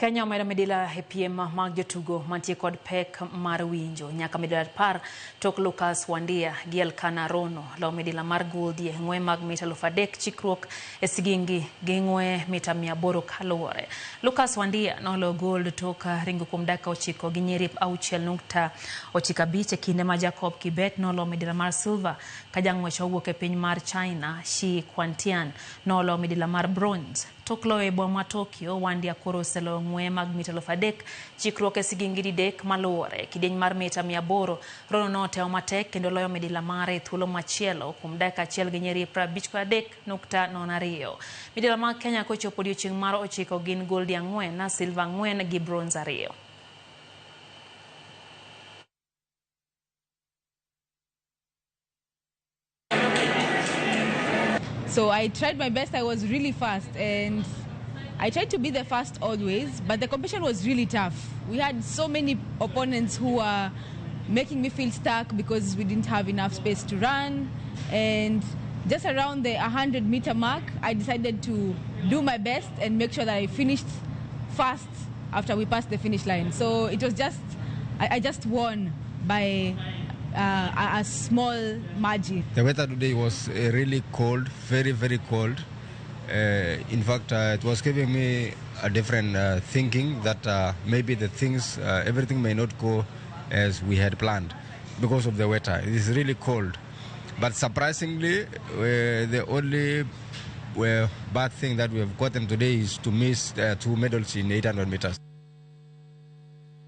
Kenya omedo midila e piem mag jotugo mantie kod pek mar winjo nyaka midila 10 tok Lucas Wandia gi Elkana Rono lawo midila mar gold e ng'we mag mita 3000 chikruok e sigingi gi ng'we mita 800 kaluwore. Lucas Wandia noloyo gold tok ringo kuom dakika 9 gi nyiri 6.95 e kinde ma Jacob Kibet noloyo midila mar silver ka jang'wech owuok e piny mar China Shi Quantian noloyo midila mar bronze. Tok loyo e boma ma Tokyo, Wandia koro oseloyo ng'weye mag mita 3000 chikruok e sigingi didek maluwore. Kidieny mar mita 800, Rono notemo matek kendo loyo midila mare e thuolo machielo kuom dakika achiel gi nyiri 53.02. Midila mag Kenya kochopo odiochieng' mar 9 gin goldi 4, silver 4 gi bronze 2. So I tried my best. I was really fast, and I tried to be the first always, but the competition was really tough. We had so many opponents who were making me feel stuck because we didn't have enough space to run. And just around the 100-meter mark, I decided to do my best and make sure that I finished fast after we passed the finish line. So it was just, I just won by a small margin. The weather today was really cold, very, very cold. In fact, it was giving me a different thinking that maybe the things, everything may not go as we had planned because of the weather. It is really cold. But surprisingly, the only bad thing that we have gotten today is to miss 2 medals in 800 meters.